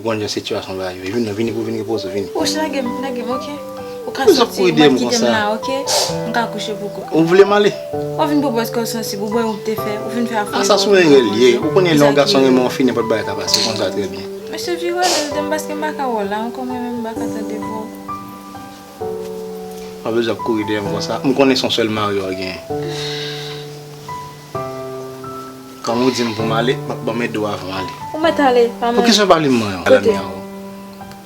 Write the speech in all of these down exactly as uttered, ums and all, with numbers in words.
Konn jan sitiyasyon la rive. Vini, vini pou vin repoze, vini. Wouch, lage m, lage m, oke? Ou ka soti, ou mèt kite m la, oke? M ka kouche pou kò. Ou vle m ale? W ap vin pou bòs kò sansib, ou bwè ou te fè, ou vin fè afè. A, sa sou erè l ye. Ou konnen lè yon gason renmen w fini, nenpòt bagay ka pase, ou konn sa trè byen. Mesye vire l, de m paske m pa ka wè w la ankò, mwen menm m pa ka tande vwa w. W ap bezwen ap kouri dèyè m konsa. M konnen se yon sèl mari w genyen. Kòm ou di m pou m ale, m ap ban m ede w avan w ale. Ou mèt ale, pa mwen. Poukisa w pa li m mwen an? Kote?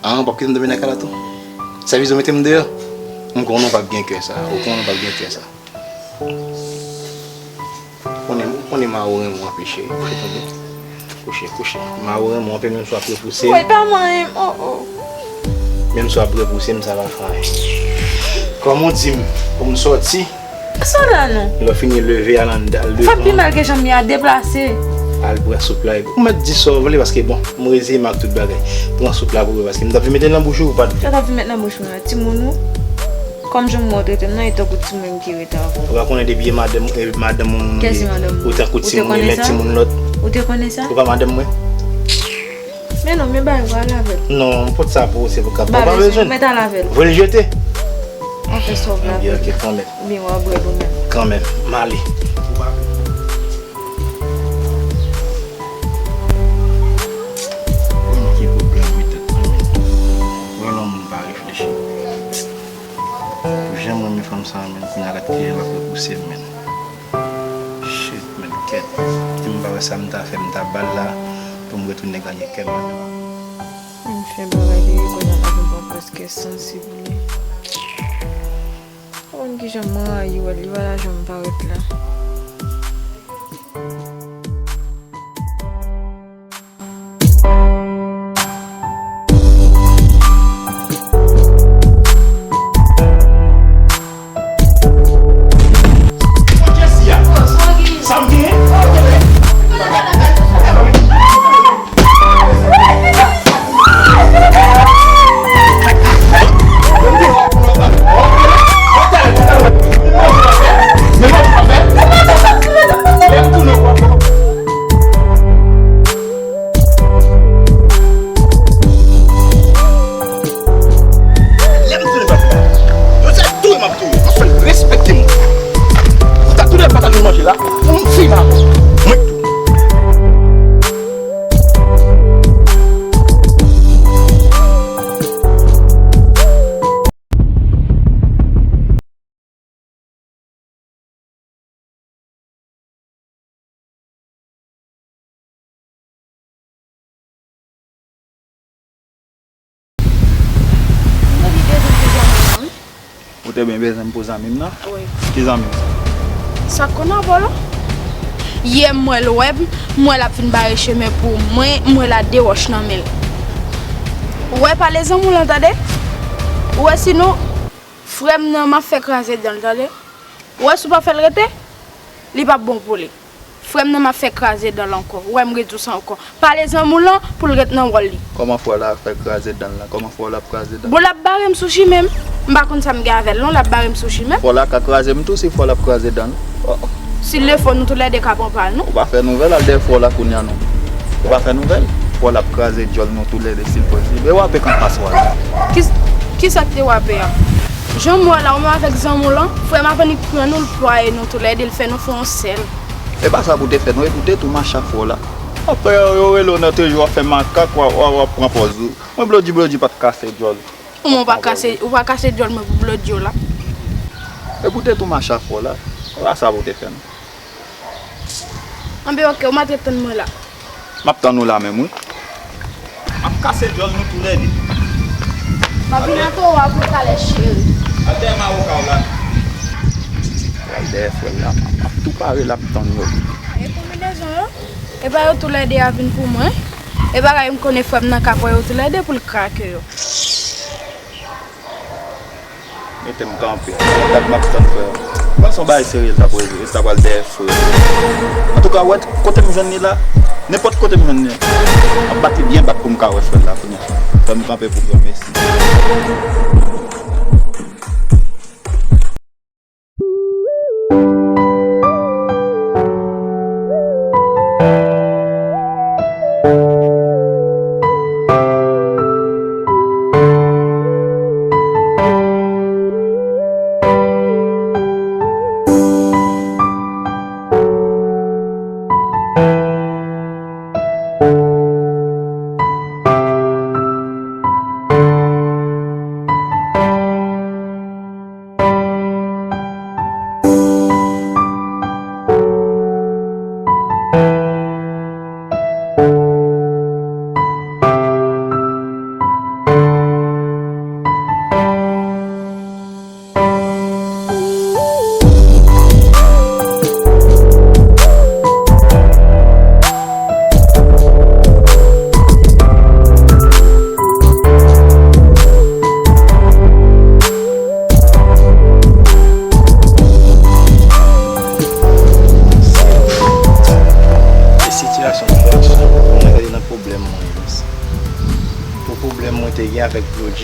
A, w p ap kite m dòmi nan kay la tou? Sèvis ou mete m deyò? M konnen w p ap gen kè sa. Ou konnen w p ap gen kè sa. Konnen, konnen mari w renmen w anpil, cheri. Kouche, tande. Kouche, kouche. Mari w renmen w anpil, menm si w ap repouse m. Woy, pa manyen m, oh, oh. Menm si w ap repouse m, sa pa fè anyen. Kòm ou di m pou m sòti. Sa w la non? Lè w fini leve, al anndan, al devan. Fè pi mal ke jan m ye a, deplase. Al pran soup la. Ou mèt di sa w vle, paske bon, m reziye m ak tout bagay. Pran soup la pou ou, paske m t ap vin mete l nan bouch ou, ou pa t vle. Sa w t ap vin met nan bouch mwen an? Timoun ou? Kòm jan m wè w trete m nan, e tankou timoun ki rete avè w. Ou pa konnen depi e madanm, e madanm ou, ou tankou timoun, e men timoun lòt. Ou te konnen sa? Ou pa madanm mwen? Men non, men bay, ou al avè l. Non, m pot sa pou ou, se pou kap. Ou pa bezwen. Ou mèt al avè l. Voye l jete. Ou fè sa w vle avè l. Ebyen, oke, kanmenm. Ebyen, w a bwè l ou menm. Kanmenm, m ale. Ki pwoblèm, wi, tèt mwen, men. Wè lè yon moun pa reflechi. Jan m renmen fanm sa a, men, kounye a gad kijan l ap repouse m, men. Shit, men, kèt. Si m pa wè sa m ta fè, m ta ba l la, pou m retounen ganye kè m. Men m fè bagay li, kounye a l ap vin pran prèske sansib li. Ou konn kijan m rayi wè l, li wè la jan m parèt la. Lè m touye papa, yo se touye m ap touye. M ap fè l respekte m. Ou ta touye papa, nou manje la, pou m fini avè w. Mwen tou. Ou te byen bezwen m pou zanmi m nan? Wi. Ki zanmi w sa? Sa k konn avè w la? Yè m wè l wè m, m wè l ap vin bare chemen pou mwen, m wè l ak de wòch nan men l. Ou wè pale zanmi w lan tande? Ou wè sinon frè m nan m ap fè kraze dan l tande. Ou wè si w pa fè l rete, li p ap bon pou li. Frè m nan m ap fè kraze dan l ankò. Ou wè m redi w sa ankò. Pale zanmi w lan pou l ret nan wòl li. Kòman frè w la ap fè kraze dan l lan? Kòman frè w la ap kraze dan l? Bon, l ap bare m sou chimen m. M pa konn sa m gen avè l non, l ap bare m sou chimen m. Frè w la ka kraze m tou si frè w la ap kraze dan l. Oh. Si l le fo nou toulède ka pran pa nou. Ou pa fè nouvèl, al dèyè frè w la kounye a non. Ou pa fè nouvèl. Frè w la ap kraze djòl nou toulède si l posib. E w ape k anfas w la. Ki, kisa k te w ape a? Jan m wè w la, ou menm avèk zanmi w lan, frè m ap annik pran nou, l plwaye nou toulède, l fè nou fè yon sèl. E pa sa pou te fè non, e pou te tou mache ak frè w la. Apre yo, yo rele w nan trejou, w ap fè makak, w ap, w ap, w ap pran pòz ou. Mwen blodi, blodi pa t kase djòl. Kòman w pa kase, ou pa kase djòl mwen pou blodi w la? E pou te tou mache ak frè w la. E pa sa pou te fè non. Anben, oke, ou mèt ret tann mwen la. M ap tann ou la menm, wi. M ap kase djòl nou toulède. M ap vin atò w a pou talè, cheri. Al dèyè mawoka w la. Al dèyè frè l la, m ap, m ap tou pare la, m ap tann yo. E konbinezon yo? E pa yo toulède a vin pou mwen? E bagay m konnen frè m nan ka pran yo toulède pou l krake yo. Mete m kanpe. Gad m ap tann frè. Mwen se yon bagay serye l t ap regle. L ta pral dèyè frè. Antouka, w wè kote m jwenn li la? Nenpòt kote m jwenn li. M ap bat li byen bat pou m ka wè frè l la kounye a. Fè m kanpe pou granmesi.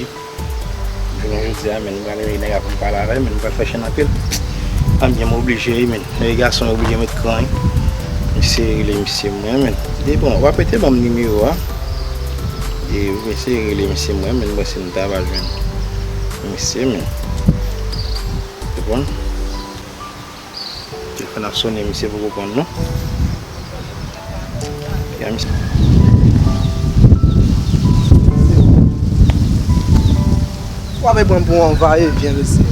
Jounen jodi a, men, m pral rele nèg la pou m pale avè l, men, m pral fè chenn anpil. Anbyen, m oblije, wi, men. Lè gason yo oblije met kran, wi. M eseye rele misye mwen, men. Li bon, w ap rete ban m nimewo a. E, m eseye rele misye mwen, men, m panse m ta va jwenn misye, men. Ou konprann? Telefòn ap sonnen, misye poko konn non. Ya, misye. W ape pran pou anvaye vyen, mesye.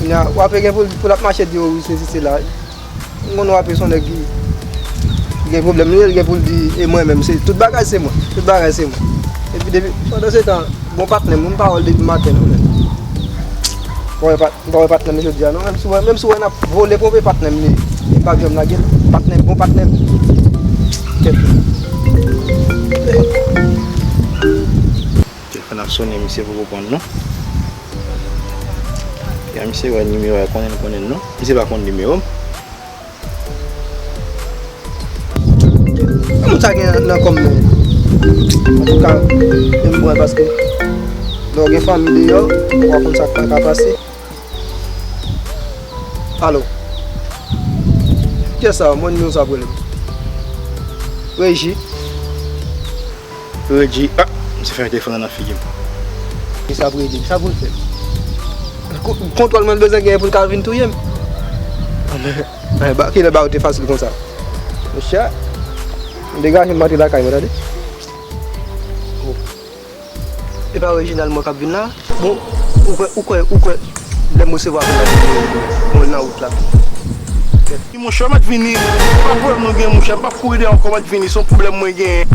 Kounye a, w ape gen pou, pou l ap mache di w sesi sela. M konn w ape se yon nèg ki, ki gen pwoblèm li, li gen pou l di, e mwen menm, se, tout bagay se mwen, tout bagay se mwen. Epi depi, pandan se tan, bon patnè m, m pa wè l depi maten non, men. M pa wè pat-, m pa wè patnè m jodi a non, menm si w wè, menm si w wè n ap vole pou w veye patnè m li, li p ap janm lage l, patnè m, bon patnè m. Kèt. Telefòn ap sonnen, misye poko konn non. Ya, misye wè nimewo a, konnen l konnen l non. Misye pa konn nimewo m. Moun sa gen nan kò m men. Antouka, men m pran paske lè w gen fanmi deyò, w pa konn sa k pa ka pase. Alo. Kiyès sa? Mwen nimewo sa ap rele m. Reji. Redi, ah, misye fè telefòn nan nan figi m. E sa pou Redi, sa pou l fè? Ko-, kontwòl mwen bezwen genyen pou l ka vin touye m. Anben, anben, ba, kilè ba yo te fasil konsa? Mesye, m degaje m antre lakay mwen, tande. Oh. E pa Reginald mwen k ap vin la? Bon, ou kwè, ou kwè, ou kwè, lè m resevwa apèl la, mwen nan wout la. Monchè, mèt vini. Pa pwoblèm nou gen, monchè. M p ap kouri dèyè ankò, mèt vini. Se yon pwoblèm mwen genyen.